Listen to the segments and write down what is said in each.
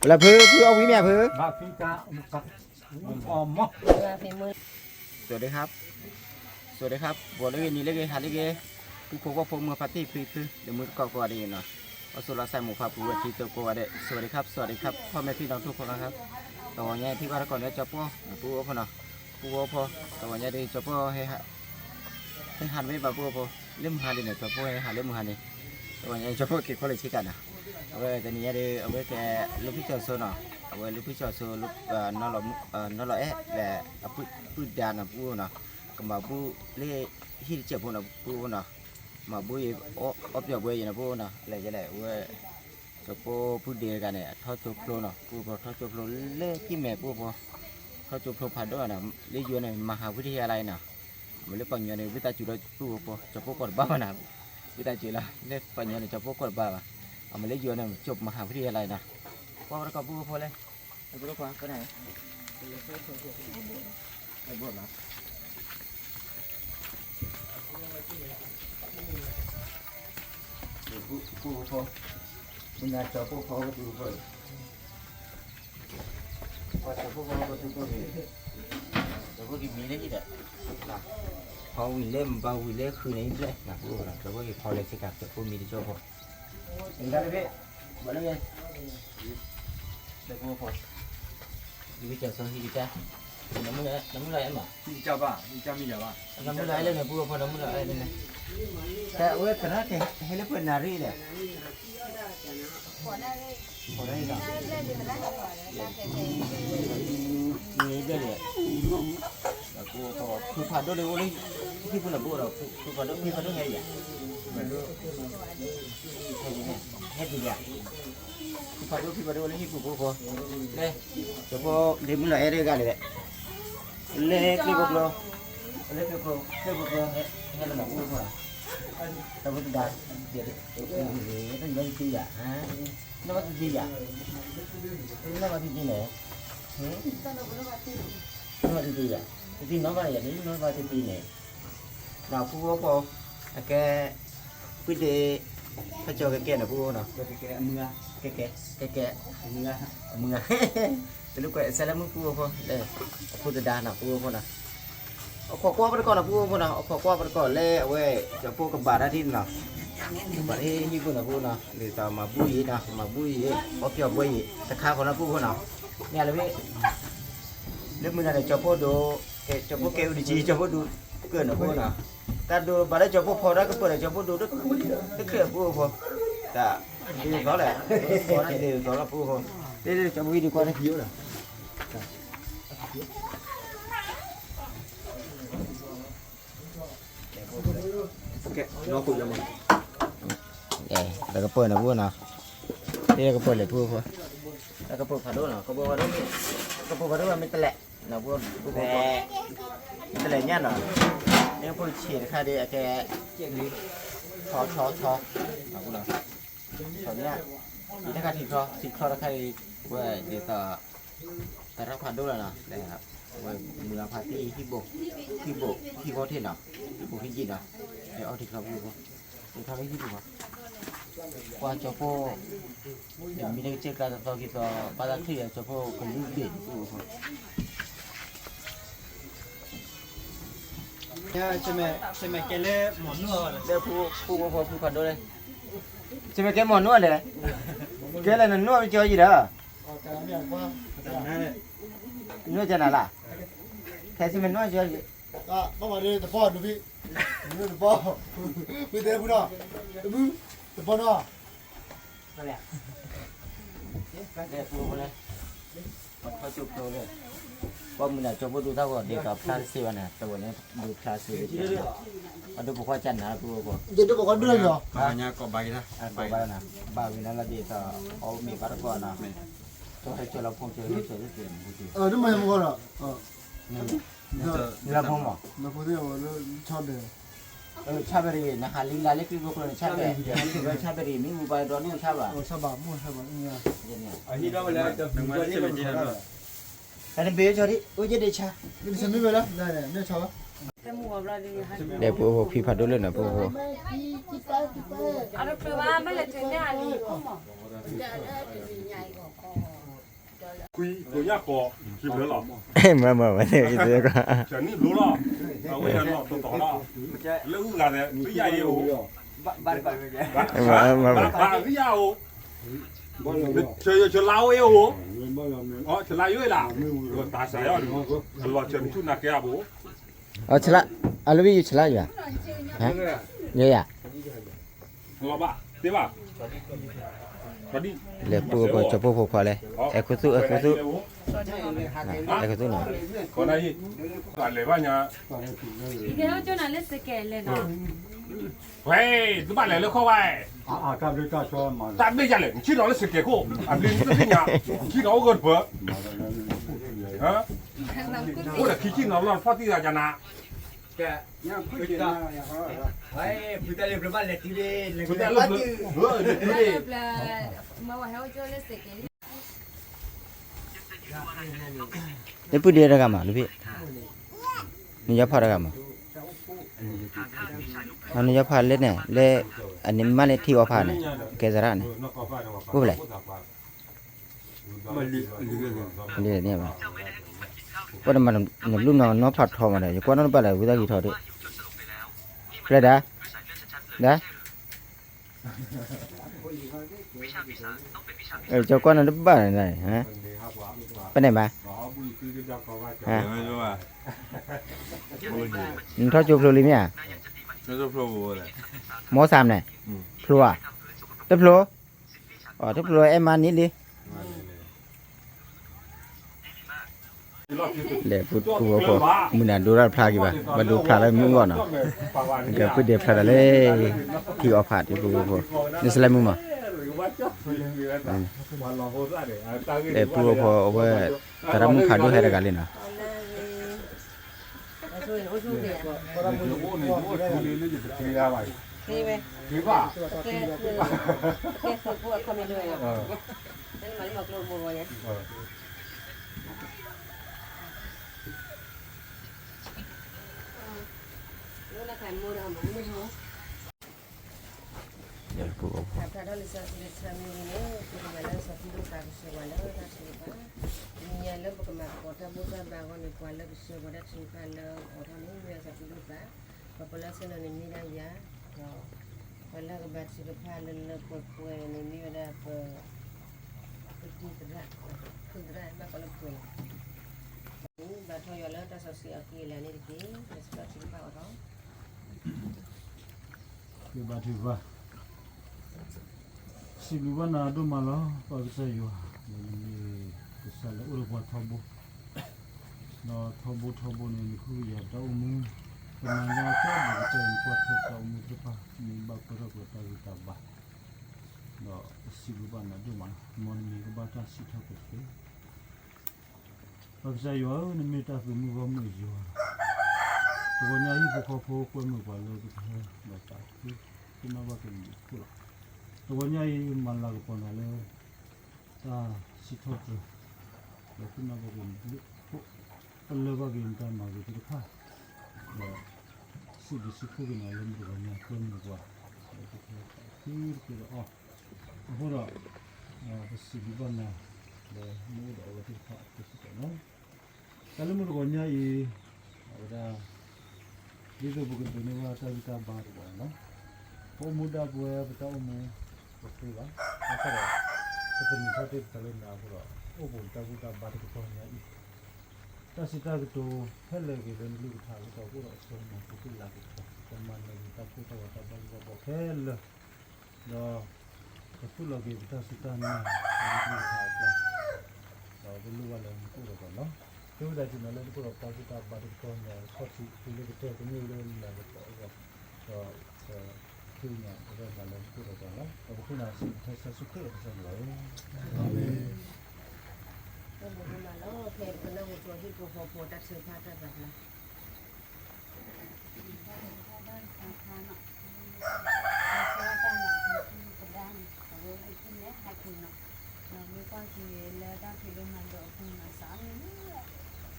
လၢဖု ဖုအီၣ်ဝံၤမ့ၢ်ဖု สวัสดีครับ สวัสดีครับ ဂီၤလၢအဂ့ၤ နံၤလၢအဂ့ၤ ဟါလၢအဂ့ၤ ပုၢ်ဖိဝဲၢ်ဖိ မုၢ်ဖါတံၢ်ဖံဖု ဒီးမုၢ်တကိးကိးဂၤဒဲးနီၤ အီၣ်ဆိးလီၤစဲးမိၢ်ဖါပူၤဝဲထံသိကိးဂၤဒဲး สวัสดีครับ สวัสดีครับ พ่อแม่พี่น้องทุกคนนะครับ တဂီၤညါထံၣ်ဘၣ်တကိးလၢကၠီၤပီၢ် ပုၢ်ဝဲၢ်ဖိနီၤ ပုၢ်ဝဲၢ်ဖိ တဂီၤညါဒ်ကၠီၤပီၢ် ဟဲဟးမ့ၢ်ဘၣ်ပုၢ်ဖိ လၢမုၢ်ဟါလံန့ၣ် ကၠီၤဖိဟဲဟးလၢမုၢ်ဟါန့ၣ် တဂီၤညါကၠီၤဖိက့ၤခီလၢဆ့ကၤနီၤ အဝဲတနံၤညါဒီး အဝဲကဲ လူဖုကၠီၤစိနီၤ အဝဲလူဖုကၠီၤစိ နီၢ်လီၤအဲၣ်လၢ အပုၢ်ဒါနီၤပုၢ်နီၤ ကမၤဘူၣ်လၢဟံၣ်တစဲးဖိနီၤပုၢ်ဖိနီၤ မၤဘူၣ်အံၤ အီၣ်ပျီၢ်ဘှဲအံၤနီၤပုၢ်နီၤ လဲၤယဲလဲၣ် အဝဲ ကၠီၤဖိပုၢ်ဒ့တဂၤန့ၣ် အထီၣ်ကၠိဖျိနီၤ ပုၢ်ဖိထီၣ်ကၠိဖျိလၢကံၢ်မဲာ်ပုၢ်ဖိ ထီၣ်ကၠိဖျိဖးဒိၣ်နီၤ လၢယိၤန့ၣ် မၤဟးဝံတယါလါအံၤနီၤ မ့ၢ်လၢပှၤကညီန့ၣ် ဝံသးစူၤဒီးပုၢ်ဖိ ကၠီၤဖိကီၢ်တဘၣ်ဘၣ်နီၤ ဝံသးစူၤလီၤ လၢပှၤကညီန့ၣ် ကၠီၤဖိကီၢ်တဘၣ်ဘၣ် အမ့ၢ်လၢယိၤန့ၣ် ကၠိမၤဟးဝံတယါလါအံၤနီၤ ကွၢ်ဝဲတကိးပုၢ်ဖိလဲၣ် အဘိလီၤ ပုၢ်ဖိ မုၢ်နၤကၠီၤဖိဖိဝဲပုၢ်ဖိ ပှၤကၠီၤဖိဖိဝဲပုၢ်ဖိန့ၣ် ကၠီၤဖိက့ၤမံလၢဟံၣ်ဒီး ဖီဝံၤလၢမၤဘါဝံၤလၢဃုာ်န့ၣ်ဘျဲၣ် နၤပုၢ်ဖိနီၤ ကၠီၤဖိက့ၤဖီလၢဆ့ကၤ ကၠီၤဖိမံတကၠီၤဖိ တဂၤတဘ့ၣ် ဘၣ်လၢ လၢဖိဖိ ယကစၢ်စီဟံၣ်ကစၢ် နမုၢ်လၢအဲၣ်မး ဟံၣ်ကစၢ်ဘၣ် ဟံၣ်ကစၢ်မံၤယၤဘၣ် နမုၢ်လၢအဲၣ်လၢနဖိဖိ နမုၢ်လၢအဲၣ်လၢန တၢ်အဝဲသရၣ်ကဟဲလၢပှဲၤနၣ်ရံၣ်လဲၣ် ဖုဖးဒိၣ်လၢအိၣ်လၢဟံၣ်ပူၤန့ၣ် ဘိၣ်ဒီး ဖုဖးဒိၣ် ဖုဖးဒိၣ်ဟဲယၤ ဟဲဒ်လဲၣ် ဖုဖးဒိၣ် ဖုဖးဒိၣ်အိၣ်လၢဟံၣ်ပူၤဖိဖိ လၢ ကၠီၤဖိ ဒ့မုၢ်လီၤအဲၣ်တဂၤလဲၣ် လၢကျ့ဖိကျိ လၢကျ့ဖိကျိ ကျ့ဖိကျိ ဟဲလီၤနၤအိၣ်ဖိလီၤ တၢ်ဖိတဒါ တၢ်ညီတသ့ယၤ နီၢ်ဘၣ်တသ့ယၤ နီၢ်ဘၣ်တသ့န့ၣ် နီၢ်ဘၣ်တသ့ယၤ တသ့နီၢ်ဘၣ်ယၤန့ၣ် နီၢ်ဘၣ်တသ့န့ၣ် နီၢ်ဖိဖိ အကဲ ပုၢ်ဒ့ ဖးကၠီၤကဲကဲန့ၣ် ပုၢ်ဖိနီၤ ကဲကဲ ကဲကဲ အမုၢ်ဂၤ တလိၣ်ကွဲးစဲလၢမုၢ်ပုၢ်ဖိ လၢ အဖိတဒါနီၤ ပုၢ်ဖိနီၤ အခီၣ်ကွၢ်ပတကိးနီၤ ပုၢ်ဖိနီၤ အခီၣ်ကွၢ်ပတကိးလၢအဝဲ ကၠီၤဖိကဘၣ်တၢ်ထံၣ်နီၤ ကဘၣ်တၢ်ဟံၣ်ပူၤနီၤ ပုၢ်ဖိနီၤ ဒ်သိးမၤဘူၣ်အံၤနီၤ မၤဘူၣ်အံၤ အီၣ်ပျီၢ်ဘှဲအံၤ တခါဃီနီၤ ပုၢ်ဖိနီၤ မ့ၢ်လၢဝဲ လၢမုၢ်နၤန့ၣ် ကၠီၤဖိဒိၣ် ကၠီၤဖိကဲအူတကံ ကၠီၤဖိဒိၣ်ကၢၢ်နီၤ ပုၢ်ဖိနီၤ တၢ်ဒိးဘၣ်လၢကၠီၤဖိဖီတၢ်ကပၢၢ်ဒီး ကၠီၤဖိဒိၣ်တခါ ပုၢ်ဖိ တၢ်ဒ်သိးလဲၣ် ဒ်သိးလီၤ ပုၢ်ဖိ လၢကၠီၤဖိဒိၣ်ကွၢ်န့ၣ် တၢ်ကပၢၢ်န့ၣ် ပုၢ်ဖိနီၤ တၢ်ကပၢၢ်လဲၣ် ပုၢ်ဖိ တၢ်ကပၢၢ်ဖးဒိၣ်နီၤ ကပၢၢ်ဖးဒိၣ်မ့ၢ် ကပၢၢ်ဖးဒိၣ်မ့ၢ်တလဲၣ် နီၤ ပုၢ်ဖိ တလဲၣ်ညါနီၤ န့ၣ်ဖိဆံးတခါဒ်အကဲ ထီထီထီ နီၤ ပုၢ်နီၤ ထီညါ ဒ်တခါထံချီ ထံချီတခါအံၤ ဝဲဒ်သိး တၢ်ရၢဖးဒိၣ်လီၤနီၤ ဝဲမုၢ်အဖါတံၢ်ဟံၣ်ဘိၣ် ဟံၣ်ဘိၣ် ဟံၣ်ဘိၣ်ထံၣ်နီၤ ဟံၣ်ဘိၣ်ဟံၣ်ယံၤနီၤ ဟဲအီၣ်ထံချီပုၢ်ဖိ ထံချီလၢဟံၣ်ပူၤဘၣ် ကွၢ်ကၠီၤဖိ မ့ၢ်တကစၢၢ်ကျါတသီက့ၤသီ ဘၣ်သးခုၣ်ယၤကၠီၤဖိကလူၢ်ဘ့ၣ်ပူၤဖိ ဆမ့ၢ်ကဲလၢမီၢ်နူၢ်လၢဖုဖုဖးဒိၣ်လဲၣ် ဆမ့ၢ်ကဲမီၢ်နူၢ်လဲၣ် ကဲလၢနနူၢ်ကၠီယံၤဒီး နူၢ်ကနၤလၢ ထဲဆမ့ၢ်နူၢ်ကၠီယံၤ ဘၣ်မၤဒ်တပီၢ် ဒူဘံၣ် ဒူဘံၣ်တပီၢ် ဝံသဲဖုနီၤ တဘု တပီၢ်နီၤ ပှၤထီၣ်ကၠိဖျိလဲၣ် ပှၤမုၢ်နၤကၠီၤဖိဒိၣ်တၢ်ဂီၤဒ်သိးဖျါတစ့ဘၣ်န့ၣ် တဝဲန့ၣ်ဒိးဖျါစ့ အဒိပကွၢ်ကၢ်နၤလၢပူဖိ ဒိပကွၢ်ဒိၣ်လီၤ ဘၣ်ဝံၤနၤလၢဒ်သိး အီၣ်မ့ၤဘၣ်တကီၢ်နီၤ ကၠီၤဟဲကၠီၤလီၤဖိကၠီၤဟဲကၠီၤလၢကၠီၤမူတံၤ လီၤဖိမး လီၤဖိသ့ၣ်ဝဲလၢဆါဘဲ ဆါဘဲတဂ့ၤ နဟးလံလါလၢကျံၢ်ဖိကျိန့ၣ် ဆါဘဲ ဆါဘဲတဂ့ၤ မ့ၢ်မူပှၤဒွးဒိၣ်ဆါဘၣ် ဆါဘဲ တၢ်နဘ့ၣ်ကၠီၤဒံး အိၣ်ယဲဒ့ဆါ မ့ၢ်ဆါဘၣ် ဒီးပူဖိဖံဖးဒိၣ်လၢနီၤ ပူဖိ ခွံကိညၣ်ဃီ ခံဘျၢလီၤ. မ့ၢ်မ့ၢ်မ့ၢ်န့ၣ် ဆၢနံၣ်ဘျိလီၤ. အဝဲယၤလီၤတီၤတီၤလီၤ. လၢအုၣ်ဂၤဒီး ပယၣ်ယဲအိၣ်, ဘၣ်ဘၣ်ပယၣ်အိၣ်, ဆၢယဆၢလါအိၣ်ယဲအိၣ်, ဆၢလါယိၣ်လၢ, တၢ်စးယီၤ, အလီၤဆၢနဆူၣ်နၤကဲအဘိ, ဆၢလါ, အလီၤဘၣ်ယဆၢလါယွၤ, ယဲယၤ လီၤဘၣ်, တ့ဘၣ်, လဲၤပူဖိကၠီၤဖိဖိခွါလဲၣ်, အဲၣ်ခိသူၣ် အဲၣ်ခိသူၣ်, အဲၣ်ခိသူၣ်နီၤ, လဲၤဘၣ်ညါ, ဝဲ, သုဘၣ်လဲၤလၢခီဝဲ, တၢ်ဘျ့ယၤလဲၣ်, နဆ့ၣ်နီၤလၢစကဲးခိၣ်, အဘျ့နတသ့ၣ်ညါ, နဆ့ၣ်နီၤအိၣ်ဂၢၢ်တပၢၢ်, အိၣ်ဒီးခံဆ့ၣ်နီၤလီၤဖီၣ်သံဂၤကနၤ ဖုတၢ်လၢပျၢၤဘၣ်လဲၤတုၤလံ, ဖုတၢ်လၢပျၢၤ, လၢပုၢ်ဒ့တဂၤမး လၢဖံ, နယီဖးတဂၤမး, နယီဖးလၢန့ၣ် လၢ, အန့ၣ်မ့ၢ်လၢထံအီဖးန့ၣ်, ကဲသရၣ်န့ၣ်, အိၣ်ဖဲလဲၣ် ပှၤတမၤနဘျုးနီၢ်နီၢ်ဖးထီမးဒီး ယကွၢ်နီၢ်တဘၣ်လၢဝံသးကံထီၣ်ဒံး, ဖဲလဲၣ်ဒၣ်, ဒၣ်, ကကွၢ်နီၢ်တဘၣ်န့ၣ်, ပန့ၣ်မး, နထီၣ်ကၠိဖျိလံမ့ၢ်ဧါ, မီစၢ်န့ၣ်, ဖျိဧါ, တဖျိ, တဖျိအဲၣ်မါန့ၣ်လံ လဲၤပူဖိ မုၢ်နၤဒိတၢ်ဖျါက့ၤဘၣ် ဘၣ်ဒိဖျါလၢမုၢ်ဂီၢ်နီၤ, ကပုၢ်ဒ့ဖျါတၢ်လၢ ထံအီဖး ဒ်ပူဖိ, နစလဲမုၢ်မး, လဲၤပူဖိအဝဲ သရၣ်မုၣ်ဖးဒိၣ်ဟဲတဂၤလံနီၤ ပူဖိ လၢပကမၤသကိးတၢ်ဘူၣ်တၢ်ဘါအဂီၢ်န့ၣ် ပှၤလၢကဆှၢပှၤတၢ်ထုကဖၣ်လၢအိးထီၣ်န့ၣ် မ့ၢ်ဝဲစီၤဖံဒိၣ်သး, ပှၤပလၢဆ့ၣ်နီၤန့ၣ်မ့ၢ်ဒၣ်ယၤ, ဒီးပှၤလၢကဘါထုကဖၣ်လၢလၢပှဲၤပှဲၤန့ၣ် မ့ၢ်ဝဲဒၣ်ပ ပတံၤသရၣ်, ဖုသရၣ်ဘၣ်ကီးလၢပှဲၤန့ၣ်, ဘါထီၣ်ယွၤလၢတၢ်စီဆှံအဃံအလၤန့ၣ်တက့ၢ်, လၢစီၤဖံဒိၣ်သးအိးထီၣ် ကဘါထုကဖၣ် စံးဘျုးဘၣ်နၤဒိၣ်မးလီၤ ပၢ်ကစၢ်ယွၤ, နမ့ၢ်ကစၢ်လၢအိၣ်ဒီးပှၤထီဘိ, ဒီးထီဘိထီဘိန့ၣ် နဃုကယၤပတၢ်အိၣ်မူ, ပနၤညါကၢ်ဘၣ်ကတၢၢ်န့ၣ် ကွၢ်ထွဲပတၢ်အိၣ်မူသ့ၣ်တဖၣ် မ့ၢ်ဘၣ်ပၢၢ်ထီၣ်ပတၢ်ဂံၢ်တၢ်ဘါ, ဒီးပစံးဘျုးဘၣ်နၤဒိၣ်မး, မ်နမံၤကဘၣ်တၢ်စံးထီၣ်ပတြၢၤ ပၢ်ကစၢ်ယွၤဧၢ, နမ့ၢ်တၢ်သုးမုၢ်ဂီၢ်မုၢ်ယွၤလီၤ. တဂီၤညါအံၤ ဟံၣ်ဖိဃီဖိကွဲမုာ်ပှၤလၢပကဟဲဒီးသးခု, သ့ၣ်နီၣ်ဘၣ်က့ၤနမံၤအဃိလီၤ. တဂီၤညါအံၤ မၤလၤကပီၤနၤလၢ တၢ်စံးထီၣ်ပတြၢၤ, ဒီးသ့ၣ်နီၣ်ဘၣ်က့ၤနဘျုးအဃိ, ပလၢဘၣ်က့ၤနတၢ်မၤဂ့ၤသ့ၣ်တဖၣ်, ဒီး စံးဘျုးစံးဖှိၣ်က့ၤနၤလၢမုၢ်တဂီၤညါကွဲမုာ်ပှၤ, ဒီးပကဟဲသးခုတက့ၢ်ဒီးအီၤ, အဃိဒီး ပစံးဘျုးဘၣ်နၤ လၢနအိၣ်ဒီးအဝဲသ့ၣ်တဖၣ်အဃိစ့ၢ်ကီးလီၤ. တၢ်လၢမုၢ်တဂီၤညါအံၤ အဝဲဒၣ် ဒ်သိးပကဒိးန့ၢ်ဘၣ်တၢ်ဂံၢ်တၢ်ဘါတကပၤန့ၣ်လီၤ. ပအိၣ်မူဒၣ်ပဝဲပတၢ်အိၣ်မူ ပဃ့ဘၣ်, ဘၣ်ဆၣ်ဒီး ပသန့ၤထီၣ်တ့ၢ်ပသးလၢနၤအဃိဒီး အိၣ်ပူၤတၢ်ဘူၣ်တၢ်ဘါတကတီၢ်ညါအံၤ, တၢ်စံးတၢ်ကတိၤ ဖဲလဲၣ်ဂ့ၤလၢနကလုၢ်ကထါအကတီၢ် အိၣ်ဒီးအစိကမီၤ ပက့ၤလၤကပီၤ ကမၤနၢၤက့ၤတၢ်ကိၢ်တၢ်ဂီၤတၢ်ဘၣ်ဂ့ၢ်ဘၣ်ဘှီခဲလၢာ် ဒီး ကသူၣ်လီၤက့ၤပတၢ်စူၢ်တၢ်နာ်လၢနကလုၢ်ကထါအကျါ, ဒီးပလိၣ်ဘၣ်လၢနကအိၣ်ဒီးပှၤလီၤ. သုဝဲဒၣ်စံးနၤလၢနကအိၣ်ဒီးပၢ်ဘူၣ်တၢ်ဘါတကတီၢ်ညါ ခီၣ်ထံးသုလၢကတၢၢ်ကမ့ၢ်လၢနလၤကပီၤအဂီၢ်, ဒီး ပဃ့ကညးပဝဲဒၣ်လၢနကအိၣ်ဒီးပှၤလီၤ. ဒီးပဃ့နၤစံးထဲကစၢ်ယ့ၣ်ၡူးခရံာ်အကစၢ်န့ၣ်လီၤ. တၢ်ဘျုးဒိၣ်မးလီၤ ဖဲပကနၢ်ဟူပှၤဟံၣ်ဖိဃီဖိတၢ်ထုကဖၣ်တၢ်ဘၣ်ဘျါ ကဒါန့ၣ် အဝဲအိၣ်ဖဲန့ၣ်ဟဲက့ၤနီၤ, ဒီးမ့ၢ်ကွၢ်က့ၤလၢတၢ်ဖံးဒိၣ်မၤဒိၣ်အပူၤနီၤ စးမ့ၢ်လၢ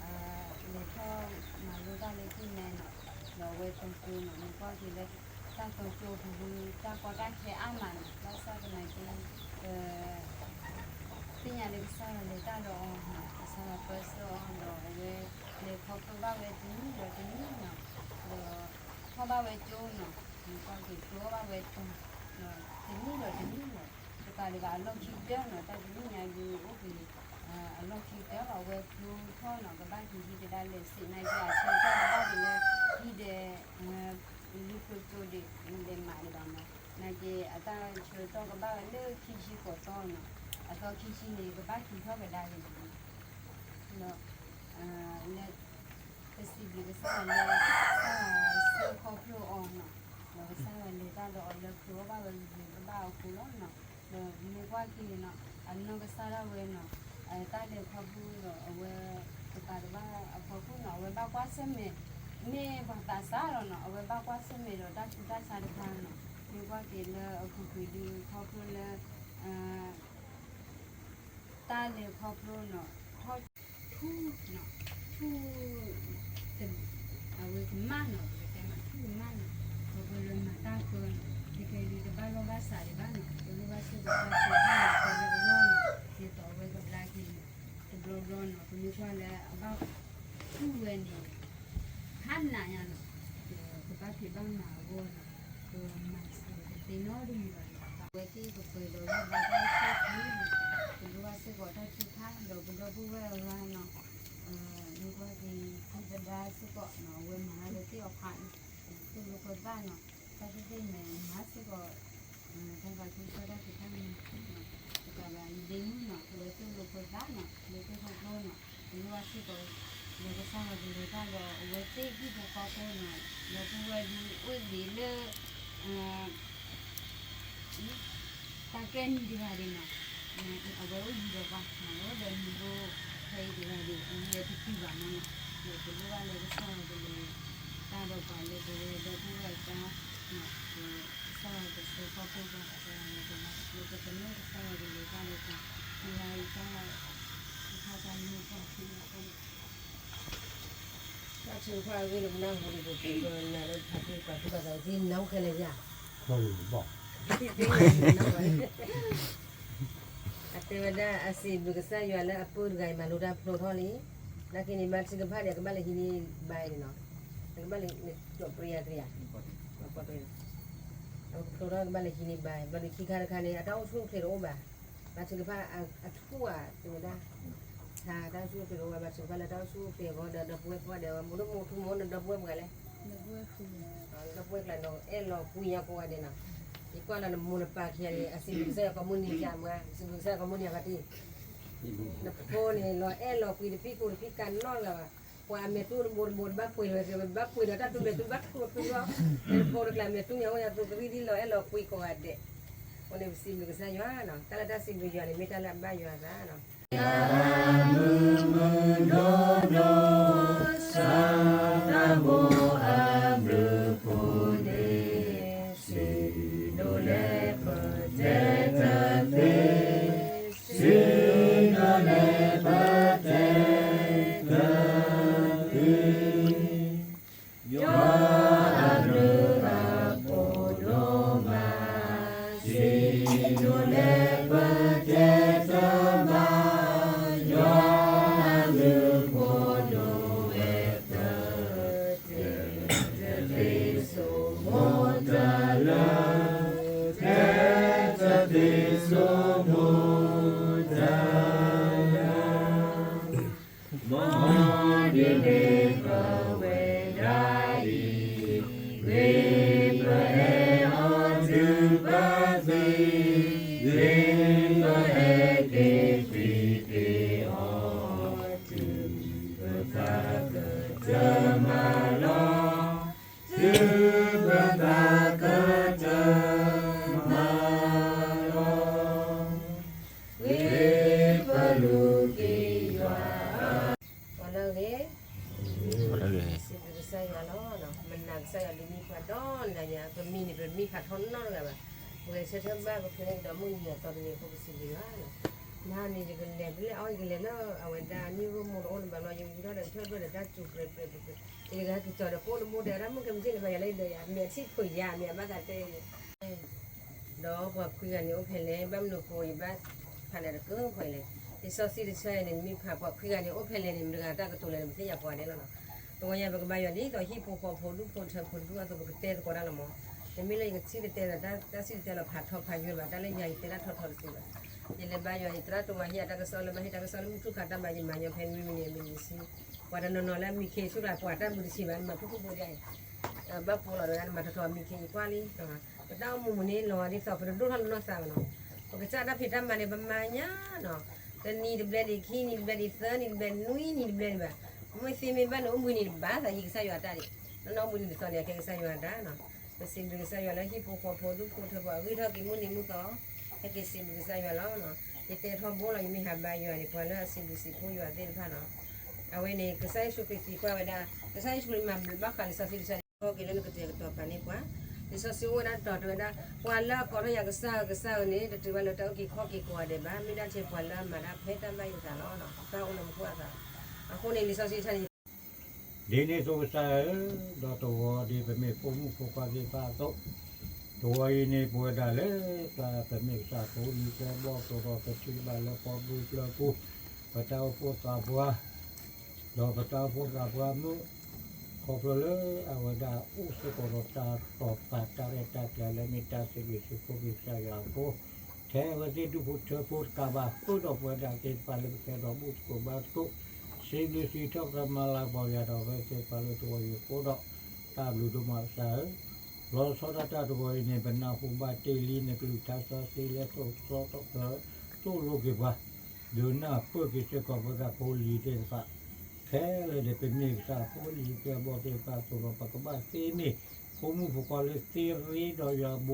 လဲၤထီၣ်မၤလိတၢ်လၢဟံၣ်မဲနီၤ, ဒီးအဝဲတိၤကၠိနီၤ, မ့ၢ်ကွၢ်က့ၤလၢ တၢ်တိၤကၠိပူၤဒီး တၢ်ကီတၢ်ခဲအါမးနီၤ, ဘၣ်ဆၣ်သနာ်က့ ပ သ့ၣ်ညါလၢကစၢ်ယွၤလဲၤတၢ်ဒီးအီၤနီၤ, ကစၢ်ယွၤပၢဆှၢအီၤဒီး အဝဲလဲၤခီဖျိဘၣ်ဝဲတနံၣ်ဒီးတနံၣ်နီၤ, ဒီးထီၣ်ဘၣ်ဝဲကၠိနီၤ, မ့ၢ်ကွၢ်က့ၤ ကၠိဘၣ်ဝဲတီၤ တနံၣ်ဒီးတနံၣ်နီၤ, တကးဒံးဘၣ်အလီၢ်ခံကတၢၢ်နီၤ, တၢ်တနံၣ်ညါဒုးအိၣ်က့ၤ အလီၢ်ခံကတၢၢ်လီၤ, အဝဲဖျိထီၣ်နီၤ, ကဘၣ်က့ၤဟံၣ်ကဒါလဲၤစံးနာ်က့ အဆၢကတီၢ်ကဘၣ်က့ၤလၢ ဟံၣ်ဒီး လံကျိကၠိဒံး လဲၤမးဒံးဘၣ်မး, နာ်က့ အတၢ်ဆၢကတီၢ်ကဘၣ်ဝဲလၢခံဆံဃိးသီနီၤ, အသီခံဆံန့ၣ် ကဘၣ်က့ၤထီၣ်ကဒါက့ၤလီၤ, ဒီး လၢ ပစံးဘျုးကစၢ်ယွၤလၢ ကစၢ်ယွၤဆှၢခီဖျိအီၤနီၤ, ဒီးကစၢ်ယွၤလဲၤတၢ်ဒီးအီၤလၢဖျိအီၣ်ဘၣ်ဝဲဂ့ၤဂ့ၤဘၣ်ဘၣ်အဃိလီၤနီၤ, ဒီးမ့ၢ်ကွၢ်က့ၤနီၤ, အနီၢ်ကစၢ်ဒၣ်ဝဲနီၤ, တၢ်လဲၤခီဖျိဒီးအဝဲ ကပာ်တဘၣ်အဖီခိၣ်နီၤ, အဝဲဘၣ်ကွၢ်ဆၢၣ်မဲာ် မ့ၢ်ပှၤသးစၢ်လီၤနီၤ, အဝဲဘၣ်ကွၢ်ဆၢၣ်မဲာ်ဒီးတၢ်ဆူးတၢ်ဆါတခါနီၤ, မ့ၢ်ကွၢ်က့ၤလၢအပူၤကွံာ်ဒုးခီဖျိလၢ တၢ်လဲၤခီဖျိနီၤ, ထီၣ်ထူၣ်နီၤ, ထူၣ် အဝဲကမၣ်နီၤ, ပကတဲမး ထူၣ်ကမၣ်နီၤ, ခီဖျိလၢမၤတၢ်ဃၢနီၤ, ခဲကဲဒုးတဘၣ်လီၢ်ဘၣ်စးဒံးဘၣ်နီၤ, ပလိၣ်ဘၣ်စ့ၢ်ကီးတၢ်ထုကဖၣ်လၢအဂီၢ်နီၤ, ဒ်သိးအဝဲကဘျါက့ၤနီၤ, တဘျီဘျီနီၤ, ပမ့ၢ်ကွၢ်လၢအဘၣ်ထူၣ်ဝဲန့ၣ် ဖးနးညါနီၤ, ကဘၣ်ဖံးဘၣ်မၤအဂီၢ်နီၤ, ကမၤစၢၤကသ့နီတမံၤဘၣ်နီၤ, အဝဲသ့ၣ်ကပှဲၤဒီးဘၣ်တၢ်ဆူၣ်ချ့နီၤ, ပလိၣ်ဘၣ်စ့ၢ်ကီးတၢ်ထုကဖၣ် ဒီးပဒီပုၢ်ဝဲၢ်အဂၤနီၤ, မ့ၢ်ကွၢ်က့ၤ ထံသဒါစ့ၢ်ကီးနီၤ, အဝဲမၤဟးလၢသ့ၣ်အီၤဖးန့ၣ်, သိၣ်လိဖိသၣ်နီၤ, တၢ်သ့ၣ်သ့ၣ်န့ၣ် မၤစ့ၢ်ကီး တၢ်ဘၣ်ထုကဖၣ်တၢ်ထုကဖၣ်န့ၣ် တကးဘၣ် ယဒ့မုၣ်နီၤ အဝဲသိၣ်လိဖိသၣ်နီၤ လၢသ့ၣ်ခီဖျိနီၤ ပလိၣ်ဘၣ်စ့ၢ်ကီး လၢကစၢ်ယွၤကလဲၤတၢ်ဒီး အဝဲသ့ၣ်ဟံၣ်ဖိဃီဖိနီၤ ဒီပုၢ်ဝဲၢ်ဒုးအိၣ်ဒံးလၢ တၢ်ကဲနံၤတဂၤဒံးနီၤ အဝဲအိၣ်ယံၤဒီးပှၤ မၤလီၤဒီးမံၤဘိ ဖဲအံၤတဂၤဒံး အဝဲတတုၤဘၣ်မးနီၤ ဒီးပလိၣ်ဘၣ်လၢကစၢ်ယွၤကလဲၤတၢ်ဒီးပှၤလၢပဝဲဒီပုၢ်ဝဲၢ်အကျါ ကစၢ်ယွၤကဆှၢခီဖျိပှၤ ကစၢ်ယွၤကလဲၤတၢ်ဒီးပှၤ လၢပသန့ၤကစၢ်ယွၤကလဲၤတၢ်ဒီးပှၤ မ့ၢ်ဝဲအံၤတၢ် တခါတၢ်မ့ၢ်တၢ်ဖံးန့ၣ် တၢ်ထုကဖၣ်အဂ့ၢ်လၢပနၢ်ဟူန့ၣ် ပကနၣ်လၢဖးဖုပှၤဖုပှၤသးသ့ၣ်နီၣ်ခဲလၢာ်ယါ အတဲဝဲဒၣ်အစံးဘျုးကစၢ်ယွၤလၢအပုၢ်တဂၤအံၤမၤလိတၢ်ဖျိထီၣ်လံ, နာ်က့န့ၣ် ဘါထုကဖၣ်န့ၣ် အကဘၣ်လဲၤဟံးန့ၢ်ဘါအံၤန့ၣ်နီၤ, အကဘၣ်လဲၤ ကၠီၣ်ပြံယါတရံးယါ, အကဖျိထီၣ်ကဘၣ်လဲၤဟံးန့ၢ်ဘါအံၤ ဘျီဒုးခံခါတခါန့ၣ် အတၢ်အိၣ်ဆူၣ်အိၣ်ချ့တအိၣ်ဘၣ်, ဘါထုကဖၣ်အထူၣ်ဧါ တဲဝဲဒၣ် တၢ်အိၣ်ဆူၣ်အိၣ်ချ့တအိၣ်ဘၣ် ဘါထုကဖၣ်လၢတၢ်အိၣ်ဆူၣ်အိၣ်ချ့အဂီၢ်ဒီး ဒီပုၢ်ဝဲၢ်ကိးဂၤဒဲး မူတမူထူမူဒီး ဒီပုၢ်ဝဲၢ်ပှဲၤလဲၣ် ဒီပုၢ်ဝဲၢ်ကျါနီၤ အဲၣ်လီၤကွံယါကိးဂၤဒဲးနီၤ, ယကွၢ်လီၤနမိၢ်နပၢ်ခံဂၤန့ၣ် အစံးဘျုးကစၢ်ယွၤကိးမုၢ်နံၤယါမွါ စံးဘျုးကစၢ်ယွၤကိးမုၢ်နံၤအဂၤတံၢ်, နဖိန့ၣ် လီၤအဲၣ်လီၤကွံတဖံးကိၣ်တဖံးကးနီတဂၤဘၣ်, ပှၤအမဲာ်တူၢ်တဘိတဘိတဘၣ်ပှ့ၤလီၤ တဘၣ်ပှ့ၤဒီးတၢ်တူၢ်မဲာ်တူၢ်ဘၣ်ထူးထူးလီၤ, နဖိတကျါမဲာ်တူၢ်ညါအိၣ်ညါသူကရံၣ်ဒ်လီၤအဲၣ်လီၤကွံကိးဂၤဒဲး, အဃိန့ၣ် ပစံးဘျုးကစၢ်ယွၤနီၤ, တၢ်လၢတၢ်စံးဘျုးယွၤန့ၣ် မ့ၢ်တၢ်လၢအဘၣ်ယွၤအသးနီၤ မုၢ်မုၢ်ဒိၣ်ဒိၣ် စၢ်သးဘိအဘျုးအဖှိၣ်န့ၣ် စံးဒိၣ်လဲၣ်ပတဲတသ့, စံးဒိၣ်လဲၣ်ပတဲတသ့ ယွၤအဘျုးအဖှိၣ်ဒိၣ်မး, စံးဒိၣ်လဲၣ်ပတဲတဘၣ်, ယွၤအဘျုးအဖှိၣ်ဒိၣ်ဝဲ ပတဲတသ့ဆိမိၣ်တၢ်လၢ, တဲတသ့ဆိမိၣ်တၢ်လၢ မ်ဒ်န့ၣ်ပဝဲဒၣ်အံၤ, ဂ့ၤပအဲၣ်အီၤတုၤပသံ, ဂ့ၤပဟဲက့ၤဃ့က့ၤအီၤ, တုၤပသးကတၢၢ်မၤလီၤ, တုၤပသးကတၢၢ်မၤလီၤ. ဂ့ၤပလူၤက့ၤယွၤ, ပှၤလၢအဂ့ၤ, စံးဘျုးကစၢ်ယွၤလီၤ, မနၤကစၢ်ယွၤဒုးမံပှၤဒီနၤညါ, ပမံန့ၣ် ပမံဖးထီနီတဂၤဘၣ်, ပဂဲၤဆၢထၢၣ်ဘၣ်ပဖဲဒီးမုၢ်နံၤအသီတနံၤအဃိ ပစံးဘျုးယွၤလီၤ. နၤန့ၣ် ယကလဲၤဖဲလဲၣ်အီၤ ယကလဲၤလၢအဝဲဒၣ် မ့ၢ်ရိၣ်မိၢ်တအိၣ်လၢၤဘၣ်လီၤ ယဝံထီၣ်ဒီးထၢၣ်ဖျၢၣ်ဒီးတၢ်စူၤပြဲးပြဲးပြဲးပြဲး ယကဟဲက့ၤကၠီၤဒီးကိၣ်တဘိတဲဝဲဒၣ် မုၢ်ခဲမုၢ်ဆ့ၣ်န့ၣ် ဘၣ်ယၤလၢယဒၢးယၤ မ့ၢ်အထံၣ်ဖိယၤ မ့ၢ်အဘၣ်သးတဲန့ၣ် ဒီးပှၤခွံဂၤန့ၣ်အိၣ်ဖဲလဲၣ် ဘၣ်မနုၤဃိယဘၣ်ဖးနၤတကၢၢ်ဖဲလဲၣ် လံာ်စီဆှံတဆၢအံၤန့ၣ် နမ့ၢ်ဖးပှၤခွံဂၤန့ၣ်အိၣ်ဖဲလဲၣ်န့ၣ် မတၤတဂၤတၢ်ကတိၤလဲၣ်န့ၣ် ပသ့ၣ်ညါပှၤဒဲးလီၤနီၤ တဝီညါပကဘါယွၤဒ်သိးဟံၣ်ဖိဃီဖိဒူၣ်ဖိထၢဖိဒူၣ်အသိး ပကတဲသကိးတၢ်လီၤမး, တမ့ၢ်လၢယကထံၣ်တတဲဒီးတၢ်စံၣ်တဲၤတဲလီၤဖးထီဖးယွဲဘၣ်, တၢ်လၢယၤယတဲတၢ်ထီထီတစုဘၣ်. ယလဲၤဘါယွၤ ယသရၣ်တဝီဟ့ၣ်အတၢ်ကစီၣ်လၢဘၣ်ဟ့ၣ်တၢ်ကစီၣ်လၢမုၢ်ထူၣ်ခါတၢ်ဘၣ်ယမၤညီဖဲနွံမံးနံးအမံးနံးဆံ, ပှၤတနီၤနီၤလၢမံခ့ဆူၣ်ကျါ ပှၤတၢ်ဘုတဆံးဘၣ် နမၤဖုၣ်ဖုၣ်ဖိဒ်အံၤ, ဘၣ်ဖိးလီၤဒီး နမၤထီထီမံခ့ယကွၢ်လံ ပတၢ်အိၣ်မူမူန့ၣ်လီၤဒ်သိး ပတဒိၣ်ထီၣ်လၢနီၢ်သးဘၣ်နီၤ, ပကစၢ်တၢ်ဖံးတၢ်မၤန့ၣ် ပမၤညါနီၤ, တနံၤတဘျဲၣ်ဒံး ခံနံၤတဘျဲၣ်ဒံး သၢနံၤတဘျဲၣ် နွံနံၤတဘျဲၣ်ဒံးဘၣ်, မ့ၢ်သ့မ့ၢ်ဘၣ်န့ၣ် အိၣ်ဘှံးနံၤတဘၣ်သးဟံးကစၢ်ယွၤတၢ်ဒံး, နအိၣ်ဘှံးနံၤတသီန့ၣ် အကဲကစၢ်ယွၤတၢ်နီၤ, ပစံးဘျုးကစၢ်ယွၤလၢဟံၣ်ဖိဃီဖိဒူၣ်ဖိထၢဖိအဂံၢ်ထီၣ်က့ၤမုၢ်နံၤမုၢ်သီ, ဟဲက့ၤစံးဘျုးကစၢ်ယွၤလီၤ. ယတဲထီဘိလီၤ ယမ့ၢ်ဟးဘါယွၤန့ၣ် ပှၤလၢအစံးဘျုးစံးဖှိၣ်ယွၤသ့ၣ်တဖၣ်နီၤ, အဝဲန့ၣ် ကစၢ်ယ့ၣ်ၡူးခရံာ်သံကွၢ်ဝဲဒၣ်, ကစၢ်ယ့ၣ်ၡူးခရံာ်မၤဘျုးဘၣ်ဃးလံာ်စီဆှံတဆၢ ထီၣ်က့ၤလၢနကတဲာ်ကတီၤပာ်န့ၢ်ပှၤ, လံာ်စီဆှံအိၣ်ဝဲဒၣ်တီၤတဲဝဲဒၣ်, ပှၤလၢအကိးထီၣ်ယၤကစၢ်ဧၢ ကစၢ်ဧၢန့ၣ် တတုၤဘၣ်လၢတၢ်အုၣ်က့ၤခီၣ်က့ၤကိးဂၤဒဲးဘၣ်, မ့ၢ်ဒၣ်ထဲပှၤလၢအမၤတၢ်ဖဲတၢ်ဘၣ်ယိၣ်သးလီၤ, တၢ်အိၣ်လၢမူခိၣ်အသး, အဃိန့ၣ် လံာ်စီဆှံတဆၢန့ၣ် ဒ်န့ၣ်အသိးကစၢ်ဧၢ, ဒီးတဝီဒ်ပမ့ၢ်ဖိမုၣ်ဖိခွါသ့ၣ်တဖၣ်အသိး, တဝီအံၤန့ၣ်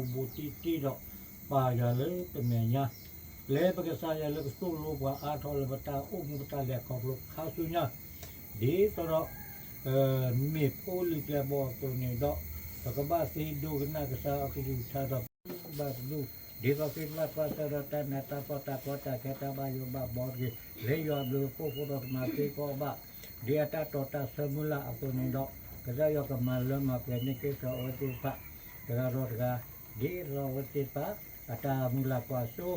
ပဝဲဒၣ်လၢ ပမ့ၢ်ကစၢ်ဖိလံၤကျဲဘီၣ်သိးဒီး ပထံၣ်ဘၣ်လၢပှၤဘုၢ်ကျၢၤပူၤ, ပတၢ်အိၣ်ဖှိၣ်သးပှၢ် ဒီးပတၢ်အိၣ်ဖှိၣ်သးပှၢ်မုၣ်, ခီဖျိလၢအဝဲဒၣ်အိၣ်စ့ၢ်ကီးဒီးတၢ်တိာ်ပာ်တၢ်ရဲၣ်တၢ်ကျဲၤလၢမ့ၢ်တၢ်စံးဘျုးစံးဖှိၣ်က့ၤကစၢ်ယွၤအဃိ, ထဲအဝဲသ့ၣ်ဒူၣ်ဖိထၢဖိတကးဘၣ် ဃုာ်ဒီးပဝဲဒၣ်သ့ၣ်တဖၣ်လၢပကဲဒီးဘူၣ်သကိးဘါသကိး, စံးဘျုးစံးထီၣ်ပတြၢၤမၤလၤကပီၤယၤဒီးအဝဲသ့ၣ်တဖၣ်လၢတဝီအံၤအဃိဒီး, တၢ်ဘျုးဒိၣ်မးကစၢ်ဧၢ, လီၤဆီဒၣ်တၢ်တဝီအံၤန့ၣ် ပနၢ်ဟူဘၣ်တ့ၢ်လံနကလုၢ်ကထါစီဆှံလၢသိၣ်သီထီၣ်ပၢၤ သိၣ်လိက့ၤပှၤ ဒုးနၢ်ပၢၢ်က့ၤစ့ၢ်ကီးပဝဲဒၣ်ဖိလံၤသ့ၣ်တဖၣ်, ခဲလၢာ်န့ၣ် ပမ့ၢ်ကစၢ်ဖိလံၤကျဲဘီၣ်သ့ၣ်တဖၣ်အသိးဒီး ပကဘၣ်သ့မ့ၢ်ဖိမုၣ်ဖိခွါလၢသ့ရ့ဒီးယွၤဘူးဘူးတံၢ်တံၢ်ဒီး ပာ်ယွၤလၢပမဲာ်ညါ, ပျဲပကစၢ်ယွၤလၢကသိၣ်လိပှၤအါထီၣ်လၢပတၢ်အိၣ်မူပတၢ်လဲၤခီဖျိခါဆူညါ, ဒ်သိးဒီး မ့ၢ်ဖိလံၤကျဲဘီၣ်အသိးန့ၣ်ဒီး, ပကဘၣ်သ့ဒိကနၣ်ကစၢ်အကလုၢ်ကထါဒီး ဘၣ်တဒူၣ်, ဒ်သိးသ့ၣ်တဖၣ်ကွၢ်ဆၢဒီးတၢ်နးတၢ်ဖှီၣ်တၢ်ကီတၢ်ခဲတၢ်ဘၣ်ယိၣ်ဘၣ်ဘီတက့ၢ်, လၢယွၤအဘျုးအဖှိၣ်အဃိဒီးကမၤသ့ကီးဘၣ်, ဒ်အတၢ်တီတၢ်ဆၢမုၢ်လၢ်အသိးန့ၣ်ဒီး, ကစၢ်ယွၤကမၤလၢမၤပှဲၤန့ၢ်က့ၤစီၤအဝဲသ့ၣ်တဖၣ်, တဂၤဒီးတဂၤ, ဒ်သိးအဝဲသ့ၣ်တဖၣ်, အတၢ်မုၢ်လၢ်ကွၢ်စိ,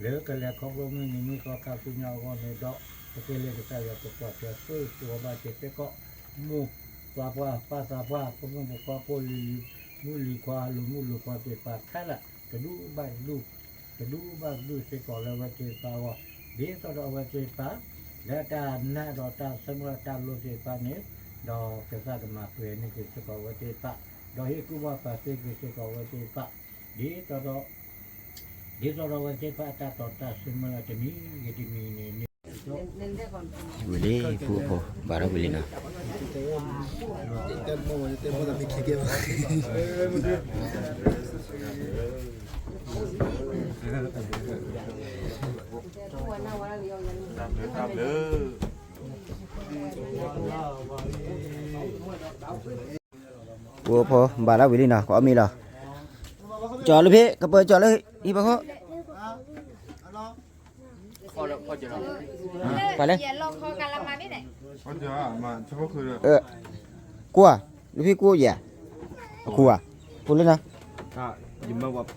လၢကလဲၤခီဖျိမုၢ်နံၤမုၢ်သီခါဆူညါအဂီၢ်န့ၣ်ဒီး, ပဃ့လၢကစၢ်ယွၤကကွၢ်ထွဲစိကဝီၤဘၣ်က့ၤစ့ၢ်ကီး, မိၢ်ပၢ်ပၢ်သးပှၢ် ဖိမုၣ်ဖိခွါဖိလံၤ မုၣ်လံၤခွါ လူၤမုၣ်လူၤခွါသ့ၣ်တဖၣ်ခဲလၢာ် တဒူၣ်ဘၣ်တဒူၣ်, တဒူၣ်ဘၣ်တဒူၣ်စ့ၢ်ကီးလၢအဝဲသ့ၣ်တဖၣ်အဂီၢ်, ဒ်သိးဒီးအဝဲသ့ၣ်တဖၣ်, လၢတၢ်နာ်ဒီးတၢ်ဆၢမုၢ်လၢ်တၢ်လိၣ်သ့ၣ်တဖၣ်န့ၣ်, ဒီးကစၢ်ကမၤပှဲၤန့ၢ်က့ၤစ့ၢ်ကီးအဝဲသ့ၣ်တဖၣ်, ဒီးဟ့ၣ်ကူၣ်ဘၣ်ပာ်သ့က့ၤစ့ၢ်ကီးအဝဲသ့ၣ်တဖၣ်, ဒ်သိးဒီး ဒ်သိးဒီးအဝဲသ့ၣ်တဖၣ်အတၢ်တီတၢ်ဆၢမုၢ်လၢ်တမံၤဂ့ၤတမံၤန့ၣ်န့ၣ်, ဝံၤလံ ဖုဖိ ဘၣ်ထီၣ်ဝံၤလံနီၤ, ပှၤဖိ ဘၣ်လၢဝံၤလံနီၤ ကအီၣ်မ့ၤလီၤ, ကၠီၤလၢဖဲ ကပၢၤကၠီၤလၢဟံၣ်ပခိၣ်, ပှၤလဲၣ်, ကွၢ်, လၢဖဲကွၢ်ယၤ, အခိၣ်ဧါ, ဖိလၢနီၤ သရၣ်အီၣ်မ့ၤမ့ၢ်မၤဆၢဖိ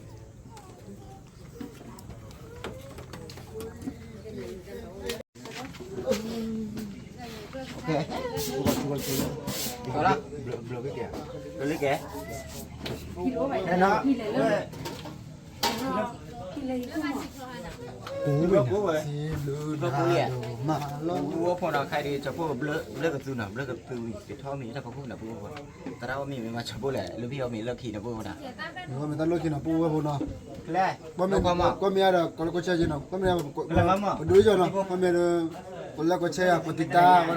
လဲၣ် လၢဖံအီၣ်မ့ၤလၢခံန့ၣ် ပအိၣ်ဝဲဖိနီၤ, ပမ့ၢ်တၢ်လီၢ်ခံနီၤ ပအိၣ်ဝဲဖိနီၤ, ပှၤမ့ၢ်အါဒီး ကီၢ်လၢကီၢ်ဆဲးက့ၤနီၤ ပှၤမ့ၢ် ပဒိၣ်ယီၤနီၤ ပှၤမ့ၢ်ဒီး ကီၢ်လၢကီၢ်ဆဲးယၤ ပတံၤတၢ်ဝဲ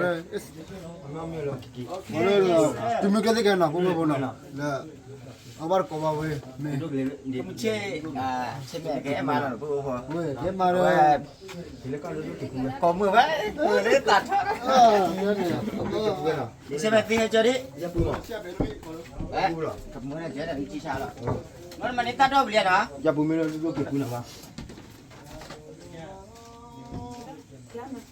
ဒီး လၢ တုၤမုၢ်ကဲသ့ၣ်ကဲနီၤ ပအိၣ်ဝဲဖိနီၤ လၢ အဘၣ်တကိးဘၣ်ဝဲ မ့ၢ် ဆဲးမဲာ်ကဲမၤလီၤ ပအိၣ်ဖိ ဝဲ ကဲမၤလီၤ ကိးမုၢ်ဝဲ ပသးထီၣ် ဆဲးမဲာ်သ့ဟဲကၢဒံး ကမုၢ်န့ၣ်ကဲဒီး နကံဆါလီၤ မ့ၢ်မၤန့ၢ်တၢ်ဒီဘ့ၣ်လံနီၤ ယပူၤမ့ၢ်လၢဒိၣ်က့ၤပူၤနီၤဘၣ် မ့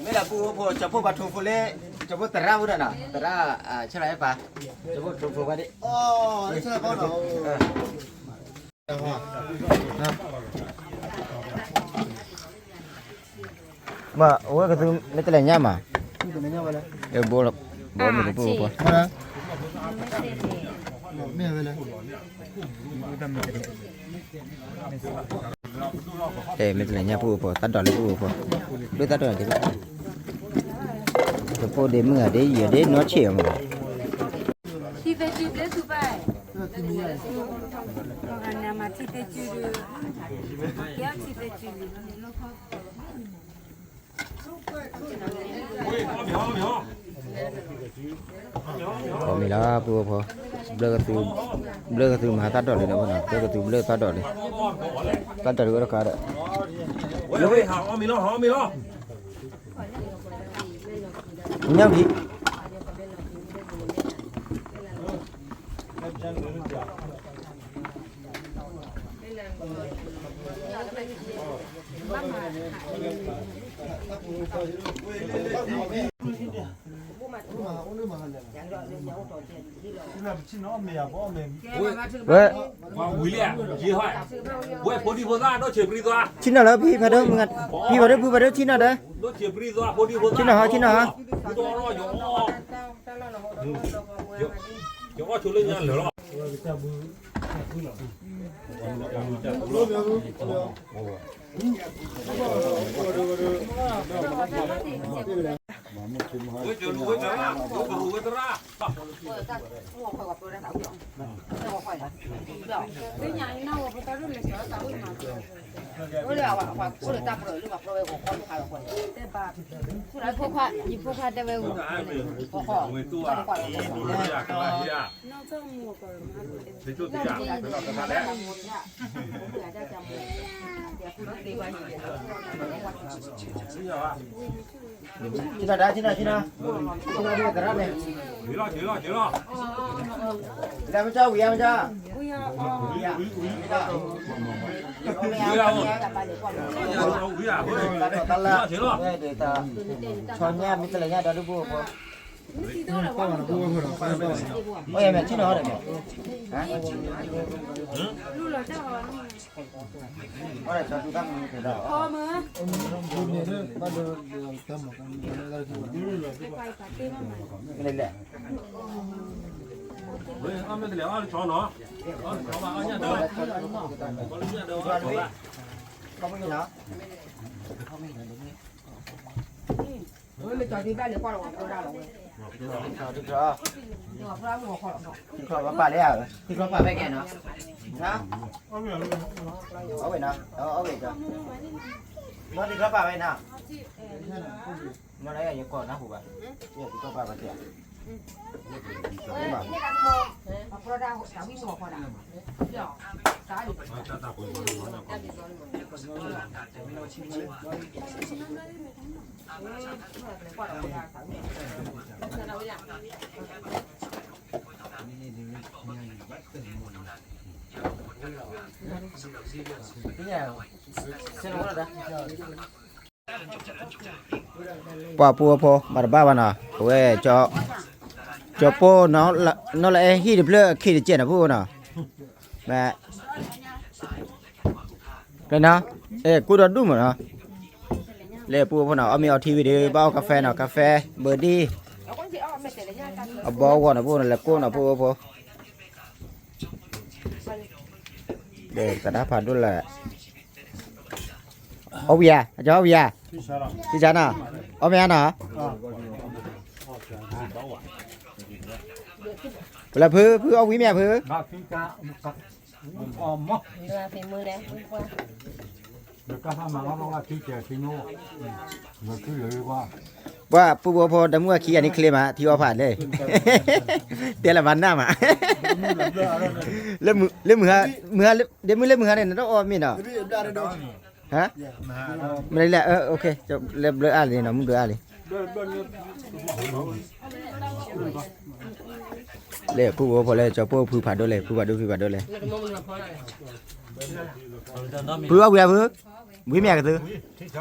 ၢ်လၢပူဖိ ကၠီဖိပှၤထိၣ်ဖိလၢ ကၠီဖိသရၣ်ဝဲဒၣ်နီၤ သရၣ် ဆၢလီၤအဲၣ်ပၢ် ကၠီဖိထိၣ်ဖိဝဲဒၣ် မ့ၢ်အဝဲကသူမ့ၢ်တလဲၤညါမး ဘိ ဘိမ့ၢ်တပူဖိ မ့ၢ်တလဲၤညါပူဖိ တၢ်ဒိးလၢပူဖိ ဒိၣ်တၢ်ဒိးန့ၣ် တဖိဒ့မုၢ်ဂၤဒ့ယဲၢ်ဒ့နီၢ်ဆံးအမး ထံသဲစုဘျ့သူဘၣ် နမၤထံသဲစုဒုး ကဲထံသဲစုလံ ခီမ့ၢ်လၢပူဖိ ဘျၢကသူ ဘျၢကသူမၤတၢ်ဒိးလံဒီးဝဲနီၤ ဘျၢကသူဘျၢတၢ်ဒိးလံ တၢ်ဒိးလံဝဲတခါဒီး ညၣ်ဖံ ဝဲ ဝဲဖိဒံဖိသၣ်ဒိၣ်ဆံးပြံသွါ ဆံၣ်နီၤလၢဖံဖးဒိၣ်မုၢ်ဂၤ ဖံဖးဒိၣ်ဖုဖးဒိၣ်ဆံၣ်နီၤဒီး ဆံၣ်နီၤဟီ ဆံၣ်နီၤဟီ ယအီၣ်ဆိလၢညါလၢာ်လီၤ ယဖိခွါတဲဝဲ ဆံၣ်နီၤဒါ ဆံၣ်နီၤ ဆံၣ်နီၤ ဆံၣ်နီၤသရၣ်န့ၣ် လၢမ့ၢ်ကၠီဝံၤဧါ မ့ၢ်ကၠီ ဝံၤဧါ တၢ်လၢ ဆီညါမ့ၢ်တလဲၤညါဒီးဒုးပူဖိ အိၣ်ယမဲာ်ထံနီၤဟီဒီးမဲာ် အိၣ်ဒီးဆီဒုးတၢ်မနုၤတလဲၣ် မ့ၢ်လဲၣ် အီၣ်မ့ၢ်တလဲၤအီၣ်တဆီနီၤ အီၣ်တဆီဘၣ်အီၣ်ညၣ်ဒၢ အီၣ်ညၣ်ဒၢ ထံချီဘၣ်ပာ်လၢယၤ ထံချီဘၣ်ပာ်ဖဲကဲနီၤ အဝဲနီၤ အဝဲကီ နီၤထံချီဘၣ်ပာ်ဖဲနီၤ နီၤလၢယကိးနၢ်ဟူဘၣ် ယထံချီဘၣ်ပာ်ဖဲကဲ ပှၤပူဖိ မၤတဘၣ်ဘၣ်နီၤ အဝဲ ကၠီပိၢ် နီၢ်လၢအဲၣ်ဟံၣ်တဖျၢၣ်အခ့တကဲးနီၤ ပူဖိနီၤ မ့ၢ် နီၤ အဲ ကူဒီးဒူၣ်မးနီၤ လၢပူဖိနီၤ အီၣ်မ့ၤအီထံဝံၤဒီး ဘၣ်အီၣ်ကါဖဲနီၤ ကါဖဲ ဘၢဒံၣ် အဘီဂီၢ်နီၤ ပူဖိနီၤ လဲၤကိၢ်နီၤ ပူဖိ သရၣ်ဖးဒိၣ်လၢ အီၣ်ဝံၤဧါ အကၠီအီၣ်ဝံၤဧါ ထံဆါနီၤ အီၣ်မ့ၢ်ဧါနီၤ လၢဖု ဖုအီၣ်ဝံၤမ့ၢ်ဧါဖု ပှၤပူဖိဖိဒီမုၢ်အခံဂၤန့ၣ်ချ့မး ထံအီၣ်ဖးလဲၣ် တဲလၢမၤနၢ်မး လၢမုၢ်ဟါ ဒ့မုၢ်လၢမုၢ်ဟါန့ၣ် နတအီၣ်မ့ၤနီၤ ဟါ မ့ၢ်လၢ လၢဘျၢအါလံနီၤ မုၢ်ဘျၢအါလံ လဲၤ ပုၢ်ဖိလဲၣ် ကၠီပိၢ်ဖုဖးဒိၣ်လဲၣ် ဖုဖးဒိၣ်ဖုဖးဒိၣ်လဲၣ်. ဖုအဝံၤဧါဖု, ဝံၤမ့ၢ်အကသု အီၣ်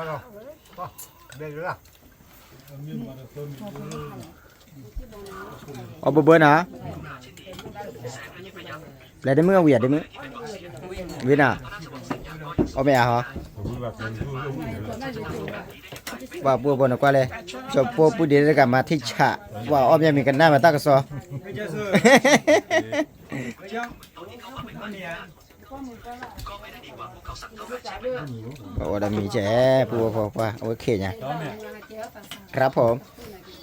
ဘၢဘၢနၤ, လဲၤတမုၢ်အဝံၤဧါတမုၢ်, ဝံၤနၤ, အီၣ်မ့ၢ်အဟီ, ပှၤပှိၢ်ဖိနကွၢ်လဲၣ်, ကၠီပိၢ်ပုၢ်ဒ့တဂၤမၤထံၣ်ဆး, ပှၤအီၣ်မ့ၢ်မံၤကနၣ်မၤတၢ်ကစီၣ် အဝဲဒၣ်မံၤကဲ, ပုၢ်ဖိခွါ အဝဲခ့ညါ, ကရၢဖိ,